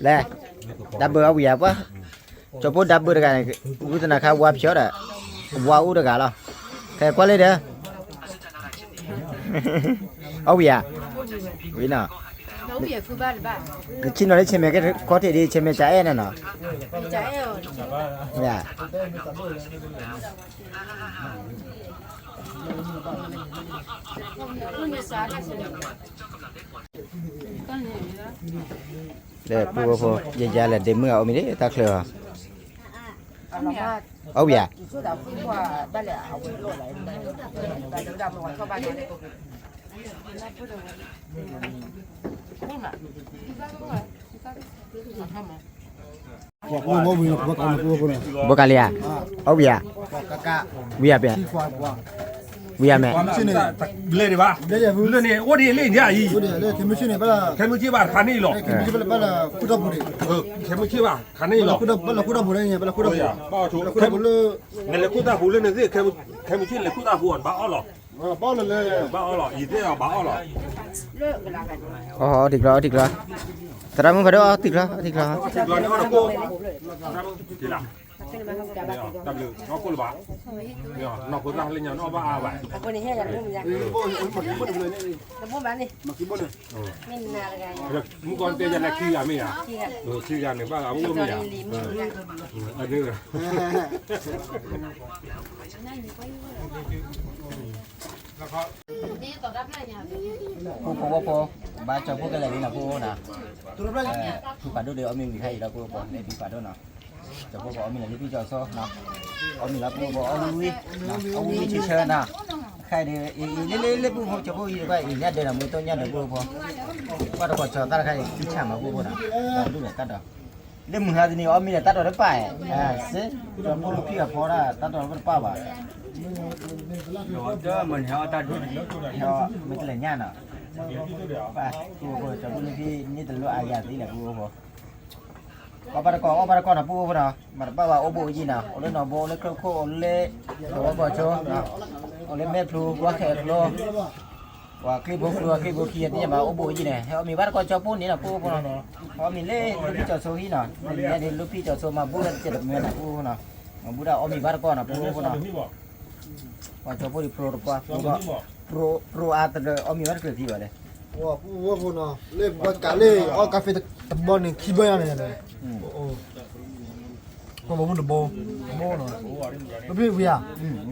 လဲၤ, ဒါဘၢအဝံၤဧါပှၤ, ကၠီပိၢ်ဒါဘၢတဂၤန့ၣ်, ဝံသနၤခါဝါဖျီဒီး, ဝါအူတဂၤလီၤ, ခဲကွၢ်လၢဒီး, အဝံၤဧါ, ဝံၤနီၤ, နဆ့ၣ်နီၤလၢဆဲမဲာ်ကီၢ်ထံးဒ်ဆဲမဲာ်ကအဲၣ်န့ၣ်နီၤ, ယ လဲၤပုၢ်ဖိ ယယါလဲၤဒ့မုၣ်အအိၣ်မံၤဒ်တၢ်ချၢအီၤ, အဝံၤဧါ, ဘိကလံၤဧါ, အဝံၤဧါ, ဝံၤဧါပ, ဝံၤဧါမဲာ်, ဘျဲၣ်ဒံးဘၣ်, လၢန့ၣ် အိၣ်ဒံးလၢညါအံၤ, ခဲမုၢ်ဆ့ၣ်ဘၣ်ခါန့ၣ်လီၤ, ခဲမုၢ်ဆ့ၣ်ဘၣ်ခါန့ၣ်လီၤ, ခဲမုၢ်ဆ့ၣ်ဘၣ်ခါန့ၣ်လီၤ, နလဲၤခိၣ်သၣ်ပူၤလၢနသ့ၣ်, ခဲမုၢ်ဆ့ၣ်လဲၤခိၣ်သၣ်ပူၤအီၤ ဘၣ်အီၣ်လီၤ, ဘၣ်အီၣ်လီၤ, ယသ့ၣ်အီၤဘၣ်အီၣ်လီၤ, အီထံကျီ အီထံကျီ, သရၣ်မုၣ်ဖးဒိၣ် အီထံကျီ အီထံကျီ, တၢ်ဘျုး နီၢ်ကိၣ်လၢၤဘၣ်, နီၢ်ခိသၣ်လၢညါနီၢ်ဘၣ်အါဘၣ်, မုၣ်ကီၢ်တဲယၤလၢခံဂၤမ့ၢ်ဧါ, ခံဂၤန့ၣ်ဘၣ်ဂၤအိၣ်မ့ၢ်ဧါ, အဒၢ ဖိဖိဝီဖိ, ဘၣ်ကၠီဖိကလဲၤလံနီၤ ဖိဖိနီၤ, ဖုဖးဒိၣ်ဒီးအီၣ်မ့ၢ်ဝံၤခါအံၤဒီးဖိဖိ လဲၤဒုးဖးဒိၣ်နီၤ, ကၠီဖိဖိအီၣ်မ့ၢ်လၢလၢဖံကၠီဆိနီၤ, အီၣ်မ့ၢ်လၢဖိဖိအီၣ်ဝံၤဝံၤ, အီၣ်ဝံၤဝံၤဆၢဆၢနီၤ, ခဲအံၤဒီး အံၤအံၤလၢလၢလၢဖိဖိ ကၠီဖိအံၤတဘၣ်အံၤညၣ်ဒၢးနီၤ မ့ၢ်တိၢ်ညၣ်ဒၢးဖိဖိ, ကွၢ်တကိးကၠီတၢ်တခါအံၤ ထံဆၣ်မၤဖိဖိနီၤ, တၢ်ဒူၣ်ဒီးတၢ်ဒီး လၢမုၢ်ဟါတနံၤ အီၣ်မ့ၢ်ဒီးတၢ်တီၤတပၣ်, စ့, ကၠီဖိလူၤဖံအဖီဒၣ် တၢ်တီၤတပၣ်ဘၣ်, မ့ၢ်တလဲၤညၣ်နီၤ, ပှၤ ကၠီဖိလူၤဖံ န့ၢ်တလိၣ်အါယၤသ့လၢပူဖိ, အီၣ်ဘၣ်တကီၢ် အီၣ်ဘၣ်တကီၢ်နီၤ ပူဖိနီၤ, မၤတပၣ်ဘၣ်အိၣ်ဘိၣ်ယံၤနီၤ, အိၣ်လၢနီၢ်ဘိ အိၣ်လၢချၢခိၣ် အိၣ်လၢ သဝီကီၢ်ဆိ, အိၣ်လၢမဲာ်ဖျိ ဝါခဲကျိၤ ပှၤချံၣ်ဖိကျိၤ ချံၣ်ဖိခံ သ့ၣ်ညါဘၣ်အိၣ်ဘိၣ်ယံၤန့ၣ် ဟဲအီၣ်မ့ၤဘၣ်တကီၢ်ကၠီဖိန့ၣ်နီၤ ပူဖိနီၤ, အီၣ်မ့ၤလၢလူၤဖံကၠီဆိဟံၣ်နီၤ, မ့ၢ်ဒ်လူၤဖံကၠီဆိမၤဘူၣ်ဒီးတကဲးတမှဲနီၤ ပူဖိနီၤ, မၤဘူၣ်ဒီးအီၣ်မ့ၤဘၣ်တကီၢ်နီၤ ပူဖိနီၤ, ပှၤကၠီဖိဒံး pro တပှၢ် pro အါတလၢအီၣ်မ့ၤဘၣ်တကျၢၤသံဘၣ်လဲၣ်, ပူဖိနီ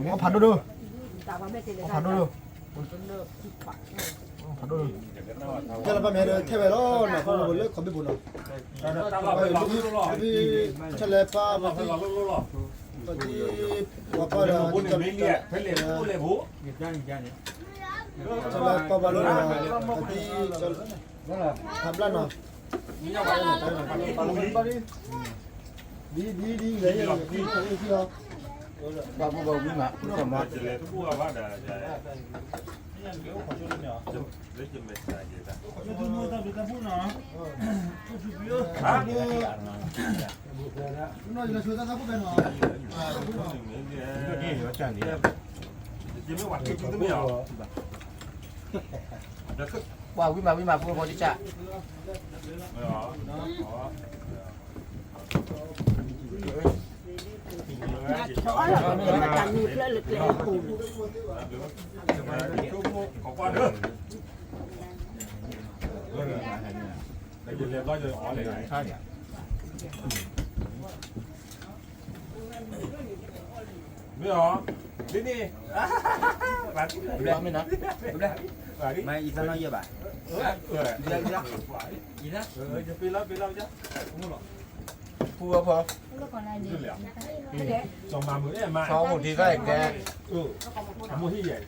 ၤ လၢပှၤကးလၢအီၣ်ကါဖဲတဘီန့ၣ် ခံဘီယါန့ၣ် ကီၢ်ဘီမုၢ်တဘီ, တဘီနီၤ, လၢဖံဝံၤဧါ, အီၣ်ဖးဒိၣ်ဒိၣ်, အီၣ်ဖးဒိၣ်ဒိၣ်, ဖးဒိၣ်ဒိၣ်, ကဲလီၤဘၣ်မ့ၢ်ဒီးထဲဝဲလီၤနီၤ ဖိဖိလၢခီဘ့ၣ်ပူၤနီၤ, လၢဖံ ဆဲးလဲၤပၢ် ပှၤသံ ပှၤပၢ်ဒီး ဖဲလဲၣ်ဖဲလဲၣ်ဖိ ဆဲးလဲၤပၢ်ပှၤလၢဒီး ပှၤသံ ဖးဘျၣ်နီၤ, ဒ်ဒ်ဒ်လဲၣ် ပှၤဖိပှၤဝံၤမး ပှၤမၤ ပှၤဝံၤမးဝံၤမး ဖိဖိတကး, မ့ၢ်အီၤ, ဒ်န့ၣ်, ဘျဲၣ်မ့ၢ်နီၤ, ဘျဲၣ်, မ့ၢ်အံၤသးနီၢ်ယဲၢ်ဘၣ်, ယဲၢ်, ယဲၢ်, ယဲၢ်, ပူဝဲဖီ, ဆီမၤမုာ်အဲၣ်မး, ဆီမုာ်ထံသၣ်ကဲ, အမိၢ်ဟံၣ်ယဲၢ်, ဖီလဲၣ်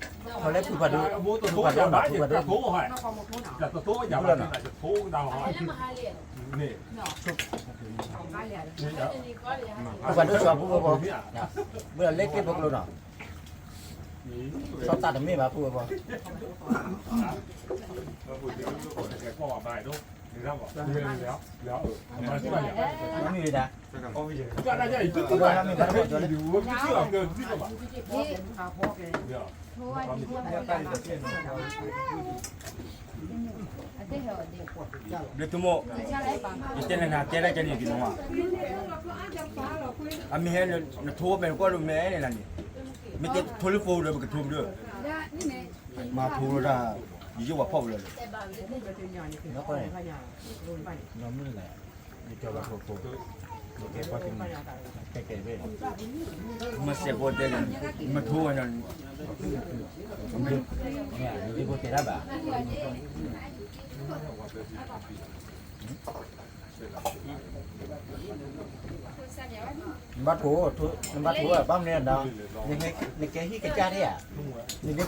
ဖုဖးဒိၣ်, ဖုဖးဒိၣ်နီၤ, ဖုဖးဒိၣ်, တသိယဘၣ်, ဖုဖးဒိၣ်ဆီဖုဖီဖီ, မ့ၢ်ဒီးလ့တ့ၢ်ဖိကျိနီၤ, ဆီသၣ်တမ့ၢ်ဘၣ်ဖုဖီဖီ, မ့ၢ်ဝဲဒၣ်, ဘျုးသုမိၢ်, ယတဲနၤနၤတဲဒၣ်ကဲန့ၣ်က့ၤနီၤ, အမ့ၢ်ဟဲနထိဝဲမဲာ်နကွၢ်ဒိၣ်မဲာ်န့ၣ်နၤန့ၣ်, မ့ၢ်တဲထိလၢဖိဒီးပကထိမဒၢ, မၤဖိလၢတၢ်, ယယိၣ်ပှၤဖီၣ်ဝဲလၢ, မၤစဲးဖိတဲ, မထိဝဲန့ၣ်, မၤစဲးဖိတဲဒၣ်ဘၣ်, နဘၣ်ထိ, နဘၣ်ထိဘၣ်မနုၤဒီး, နကဲဟံၣ်ကစၢ်ဒၣ်ဧါ, နဒ့ဖိ,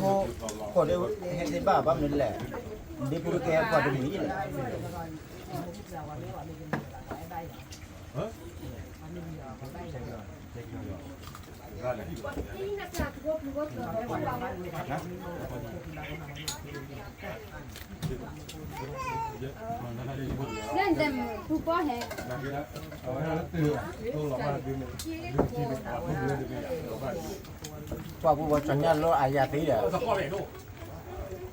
ကိးဒ့ဟဲသ့ဘၣ်ဘၣ်မနုၤလဲၣ်, နဒ့ဖိကဲပှၤတမံၤလဲၣ် ပှၤပူၤပှၤကညီလၢအယၤသ့ဒီး,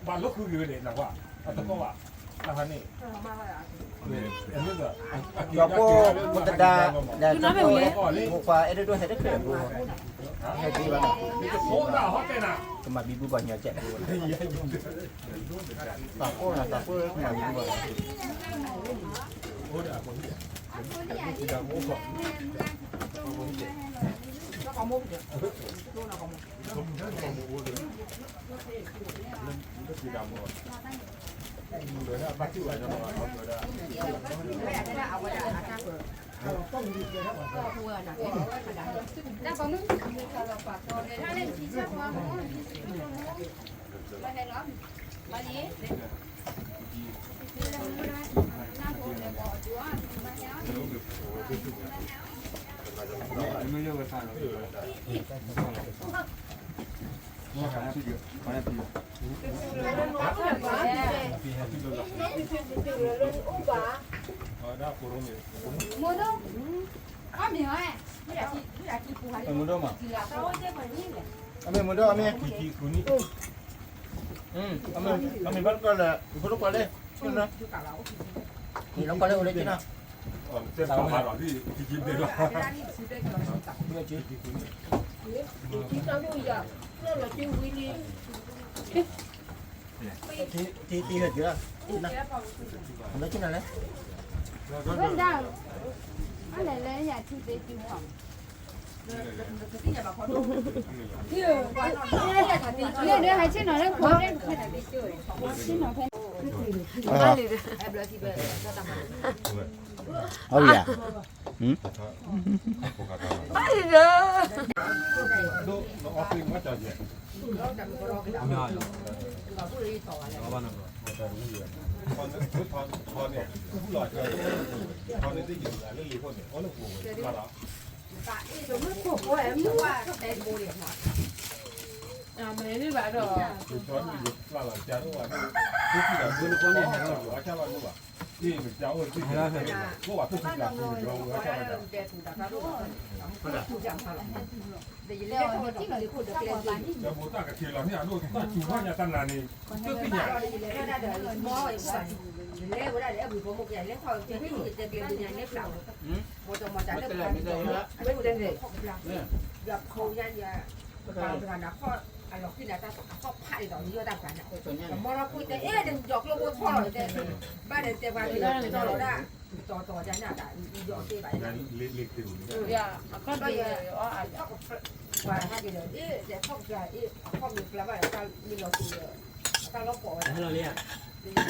ဘၣ်လၢဃုဂ့ၤဝဲန့ၣ်, ပှၤဖိပတဒါ, ဒီးဖိခွါအဲၣ်ဒိးဒိၣ်ဟဲတချုးအပူၤ, ဟဲသ့ဘၣ်နီၤ, ကမၤဘံဘူပှၤညီကဲးဖိ, သးကိၢ်နၤသးကိၢ်ကမၤဘံဘူပှၤ, မ့ၢ်မ့ၢ်ဒီးအမ့ၢ်, အမ့ၢ်ဘၣ်တကီၢ်လၢ, ဖိတကွၢ်လဲၣ်, လီၤကီၢ်လၢအိၣ်လၢက့နီၤ, တံၤတံၤဟဲက့ၤလီၤ, လၢက့နၤလဲၣ်, အလဲၤလၢယၤထံသ့ၣ်တုၤမီၤ အဝဲယၤ, ပှၤတဂၤန့ၣ်ခီၣ်အလီၤဃံၤန့ၣ် တၢ်ခီၣ်ဖးဒ်သိး ယိၣ်တၢ်ပှၤန့ၣ်, မီၢ်ထီၣ်ခိၣ်တဲ အဲၣ် နယီၤကျိဖိထီၣ်လီၤတဲ, ဘၣ်ဒီးတဲပှၤကညီတီၤလီၤဒၣ်, တီၤတီၤဒၣ်န့ၣ် ယီၤသ့ဘၣ်, ဘၣ်ယၤ, ပှၤဟဲက့ၤဒီး အဲၣ် တဲခီၣ်ကပျၢ် အဲၣ် အခီၣ်မ့ၢ်ပျၢ်ဘၣ်ဒီး တၢ်မ့ၢ်လီၤတူၤဒီး ဟဲလီၤလံဧါ, ဟဲလီၤလံ, ဒ်ကွၢ်ဖါတံၢ်သီၣ်ဘိးဘၣ်ဟံၣ်, ဟဲလီၤကျဲဖဲဖါတံၢ်သီၣ်ဘိးဘၣ်ဟံၣ်, ကိးလၢပုၢ် ကိးလၢနီၢ်, ပုၢ်နီၢ်ပီၢ်, ယဲအကိးဘၣ်ဘၣ်ကိးလီၤမ့ၢ်သးလၢပှၤလၢ, ပုၢ်ကိးဝဲၢ်ကိးက့ၤတဘၣ်လၢၤ, မ့ၢ်ကိးလၢဝဲၢ်ဒီး လိၤလၢပုၢ် ကိးလၢပုၢ်ဝဲၢ်, လၢမိၢ်တူၢ်လၢ, မ့ၢ်ထီၣ်သီအိၣ်ဝဲဒၣ် မ့ၢ်တလ့ၤနၢ်အီၤလၢထီဖီထံနီၤ မ့မ့ၢ်ဒၣ်, မ့ၢ်ဒၣ်, နီၢ်ပသးမုၣ်ဘၣ်, ဘၣ်တမုာ်ဒ်လဲၣ်, မ့ၢ်ကဲလၢအီၤ, မ့ၢ်ကဲလၢအီၤ, မ့ၢ်ကဲလၢအီၤ, မ့ၢ်တမၤအံၤလဲၣ်, မ့ၢ်တမၤ, အထီၣ်လၢာ်ဘၣ်, အထီၣ်လၢာ်, မ့ၢ်ကဲလၢအီၤ, ပဘၣ်ကတိၤတံၢ်ဝဲယနၤ, ဖဲလူအီၤမးလူၤက့ၤဘၣ်ဘျီ, မ့မ့ၢ်လၢဖဲယဲၢ်နၤဘၣ်နၤ, ယတဲနၤ, ယတဲနၤ တလိၣ်တဲလၢနနီၤ, တဲလၢလၢယဖိသၣ်န့ၣ်သၣ်, တၢ်လိၣ်တိၢ်ဒ့မ့ၢ်ဝဲဒၣ်, အိၣ်ဒီးသ့ၣ်သီနၤ မူခိၣ်ထူလ့ၤလိာ်တၢ်နၤန့ၣ်, တဲလၢလၢယဖိသၣ်န့ၣ် ဖိသၣ်နၢ်ပၢၢ်န့ၣ် တလိၣ်ယံၤလီၤသး အိၣ်ဘူးလိာ်သး, ယလဲၤလီၤန့ၣ် မူခိၣ်ထူလ့ၤ, ယလဲၤလီၤန့ၣ် မူခိၣ်ထူလ့ၤ, ဖဲလဲၣ်ဖဲလဲၣ်, ပုၢ်ဖိခဲဒီး အီၣ်မ့ၤအီထံဝံၤလံနီၤ, ပှၤအီၣ်မ့ၤဝံၤဒီး ပှၤဖိဖိကသံဝံၤလီၤ ခါန့ၣ်နီၤ ပုၢ်ဖိနီၤ, ဆီတခါအံၤ ဆီဒၢးလီၤနီၤ ပုၢ်ဖိ, လၢ, ဆီဒၢး, ဆီဒၢးတမ့ၢ်န့ၣ်, ဒၢးတအိၣ်ဘၣ် ပုၢ်ဖိနီၤ, ကဲဆီဟ့ၣ်နီၤ,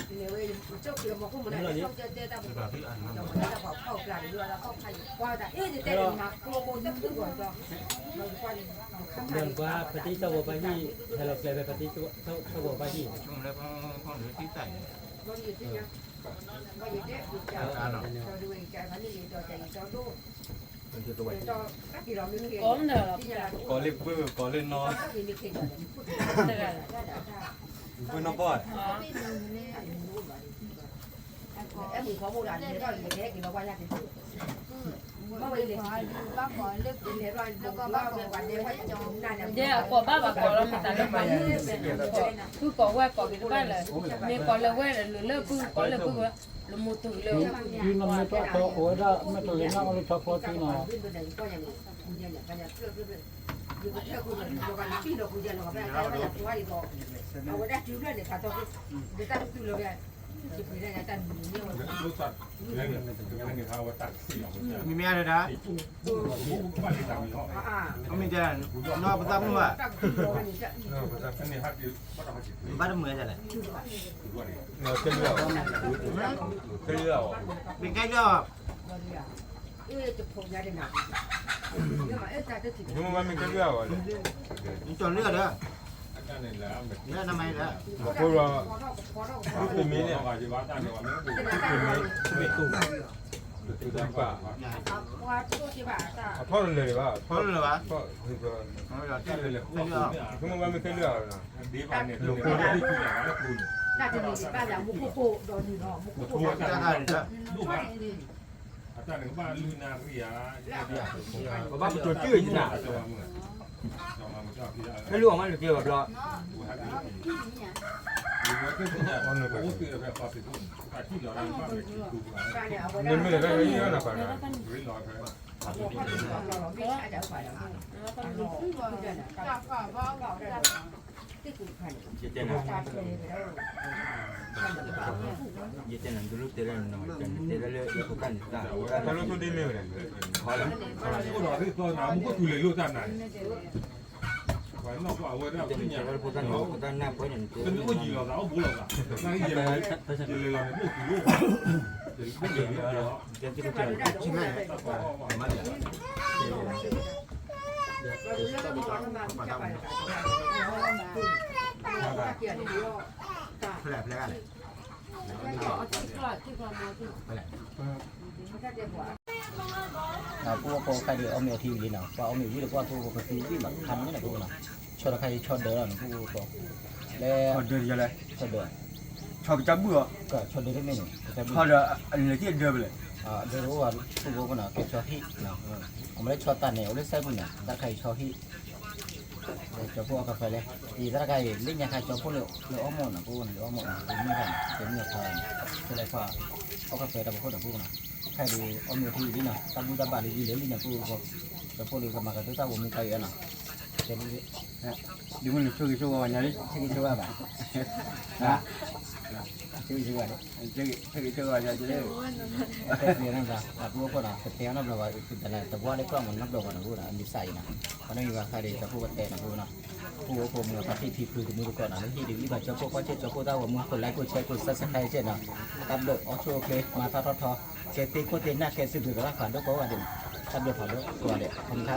အမ့ၢ်လၢဆီသၣ်န့ၣ် အိၣ်လၢစဲပူၤန့ၣ် တၢ်တခါအံၤဆီဟ့ၣ် ကၠီၤဖိအီၣ်ကဖဲလဲၣ်, အံၤတၢ်တခါအံၤ လၢညါခါကၠီၤဖိလၢအီၣ်မ့ၤနီၤ ပုၢ်ဖိနီၤ လၢအီၣ်မ့ၤနီၤ မ့ၢ်တၢ်န့ၣ် ကဲမ့ၢ်အခါန့ၣ် ကဲလၢပှၤ အီၣ်ကဖဲတၢ်ပခိၣ်ဒီးပုၢ်ဖိနီၤ, ခဲအံၤဒုး အီၣ်မ့ၤအီထံဝံၤလံနီၤ တၢ်ဘူၣ်တၢ်ဘါလံဝံၤလၢလံန့ၣ် ပုၢ်ဖိ, ကၠီၤဖိလၢကမၤကတၢၢ်တၢ်ဂီၤမူခါအံၤနီၤ, ကဲလၢ ဒ်မ့ၢ်နဆိၣ်ဂ့ၤဆိၣ်ဝါဝဲညါလံ, ဆိၣ်ဂ့ၤဆိၣ်ဝါဘၣ်, ဆိၣ်ဂ့ၤဆိၣ်ဝါလံ, ဆိၣ်ဂ့ၤဆိၣ်ဝါညါလံ, တဲသ့နီၤ ပုၢ်ဖိနီၤ ကတဲအီၤနီတဘျီဘၣ်, တဘၣ်လၢကျီၢ်မးနီတဘျီဘၣ်နီၤ ပုၢ်ဖိနီၤ အမံၤစၢ်အံၤနီၤ, ပှၤနီၣ်ဂံၢ်ဘါခါဒီး ကၠီၤဖိကတဲနီၤ ပုၢ်ဖိနီၤ, ပုၢ်ဖိမုၣ်ဖါတံၢ်ဖံဖုတမုၢ်တကိးနီၤ လၢဟ့ၣ်ဒုးဂံၢ်ဘါကၠီၤဖိ ကွၢ်စဲၣ်ကၠီၤဖိတၢ်ဂီၤမူ ကိးlike ကိးshare ကိးsubscribe စဲၣ်နီၤ, တၢ်ဘျုးအီၣ်ဆူၣ်အိၣ်ချ့ မၤသၣ်ထီၣ်ထီ, ကဲသ့ခိၣ်သ့နၢ် ကဲသုးကျိၤသရၣ်ဖးဒိၣ်ကိးဂၤဒဲးနီၤ, တၢ်ဘျုးဖးဒိၣ်ကိးဂၤဒဲး ခီမခါ